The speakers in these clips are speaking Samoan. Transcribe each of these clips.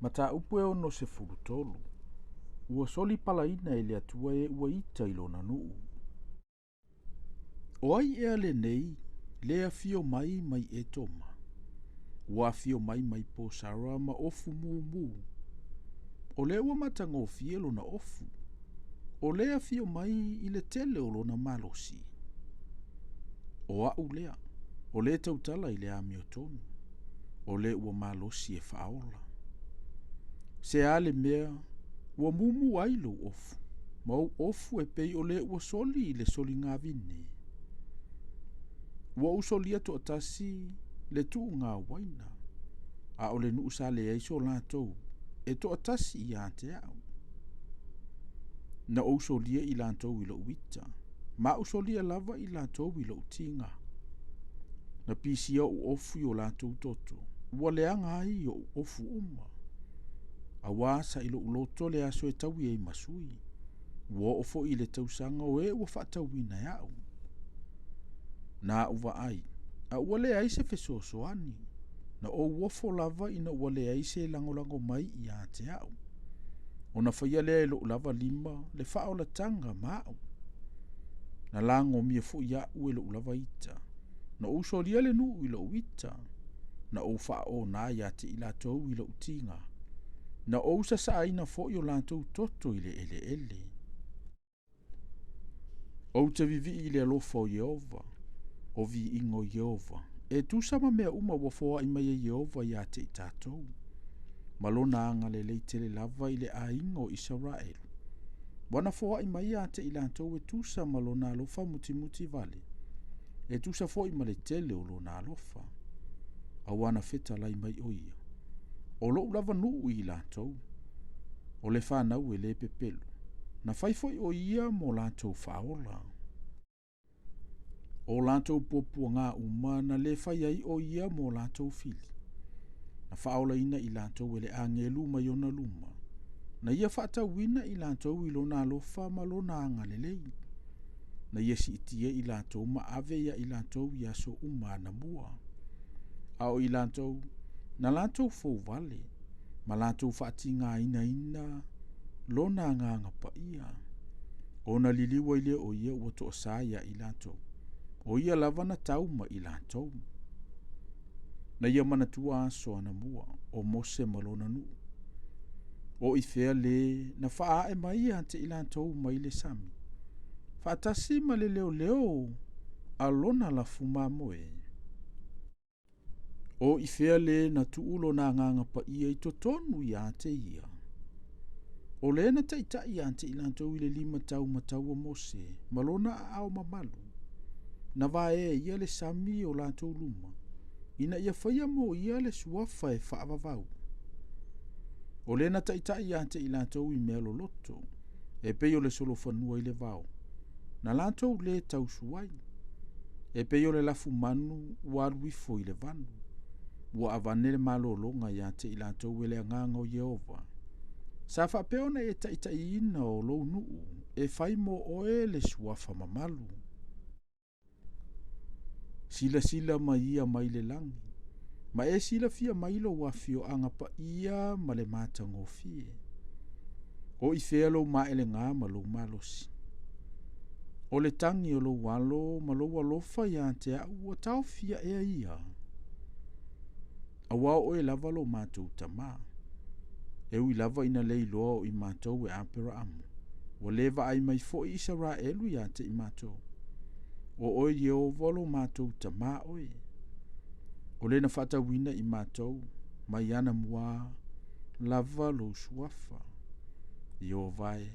Mataupu e 63. Ua soli palaina e le Atua e ua ita i lona nuu. O ai ea lenei le afio mai mai Etoma? Ua afio mai mai Posara ma ofu mumu. O lea ua matagofie lona ofu. O le afio mai i le tele o lona malosi. O a'u lea, o le tautala i le amiotonu, o le ua malosi e faaola. Se a le mea ua mumu ai lou ofu, ma ou ofu e pei o le ua soli i le soligavine. Ua ou solia toatasi le tuuga uaina, a o le nuu sa leai so latou, e toatasi ia te au. Na ou solia i latou i lou ita, ma ou solia lava i latou i lou tiga. Na pisia ou ofu i o latou toto, ua leaga ai ou ofu uma. Auā sa i lou loto le aso e taui ai ma sui. Ua oo foi i le tausaga o e ua faatauina e a'u. Na au vaai, a ua leai se fesoasoani. Na ou ofo lava ina ua leai se lagolago mai ia te au. Ona faia lea e lou lava lima le faaolataga ma a'u. Na lagomia foi a'u e lou lava ita. Na ou solia le nuu i lou ita. Na ou faaona ia te i latou i lou tiga. Na ou sasaaina foi o latou toto i le eleele. Ou te vivii i le alofa o Ieova, o viiga o Ieova, e tusa ma mea uma ua foai mai e Ieova ia te i tatou, ma lona agalelei tele lava i le aiga o Isaraelu. Ua na foai mai ia te i latou e tusa ma lona alofa mutimuti vale, e tusa foi ma le tele o lona alofa. Auā na fetalai mai o ia, o lou lava nuu i latou, o le fanau e le pepelo. Na fai foi o ia mo latou faaola. O latou puapuagā uma na le fai ai o ia mo latou fili. Na faaolaina i latou e le agelu mai ona luma. Na ia faatauina i latou i lona alofa ma lona agalelei. Na ia siitia i latou ma ave ia i latou i aso uma anamua. A o i latou, na latou fouvale, ma latou faatigāinaina lona agaga paia. Ona liliu ai lea o ia ua toasā ia i latou. O ia lava na tau ma i latou. Na ia manatua aso anamua, o Mose ma lona nuu. O i fea le na faaae mai ia te i latou mai le sami. Faatasi ma le leoleo a lona lafu mamoe. O i fea le na tuu lona agaga paia i totonu ia te ia. O le na taitai ia te i latou i le lima taumatau o Mose ma lona aao mamalu. Na vaea e ia le sami i o latou luma, ina ia faia mo ia le suafa e faavavau. O le na taitai ia te i latou i mea loloto, e pei o le solofanua i le vao, na latou le tausu ai. E pei o le lafumanu ua alu ifo i le vanu. Ua avane le malologa ia te i latou e le agaga o Ieova. Sa faapea ona e taitaiina o lou nuu e fai mo oe le suafa mamalu. Silasila mai ia mai le lagi, ma e silafia mai lou afioaga paia ma le matagofie. O i fea lou maelegā ma lou malosi? O le tagi o lou alo ma lou alofa ia te au ua taofia ea ia? Auā o oe lava lo matou tamā. E ui lava ina le iloa o i matou e Aperaamu, ua le vaai mai foi Isaraelu ia te i matou. O oe Ieova lo matou tamā oe. O le na faatauina i matou, mai anamuā lava lou suafa. Ieova e,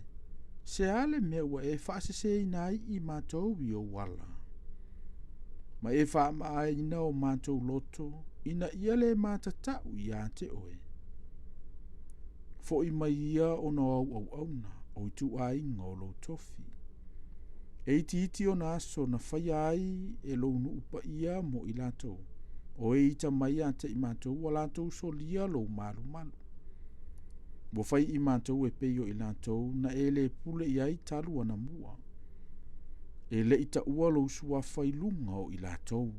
se a le mea ua e faaseseina ai i matou i ou ala? Ma e faamaaina o matou loto, ina ia le matatau ia te oe. Foi mai ia ona o au auauna, o ituaiga o lou tofi. E itiiti ona aso na faia ai e lou nuu paia mo i latou. O e ita mai ia te i matou ua latou solia lou malumalu. Ua fai i matou e pei o i latou na e le pule i ai talu anamua. E le i taua lou suafa i luga o i latou.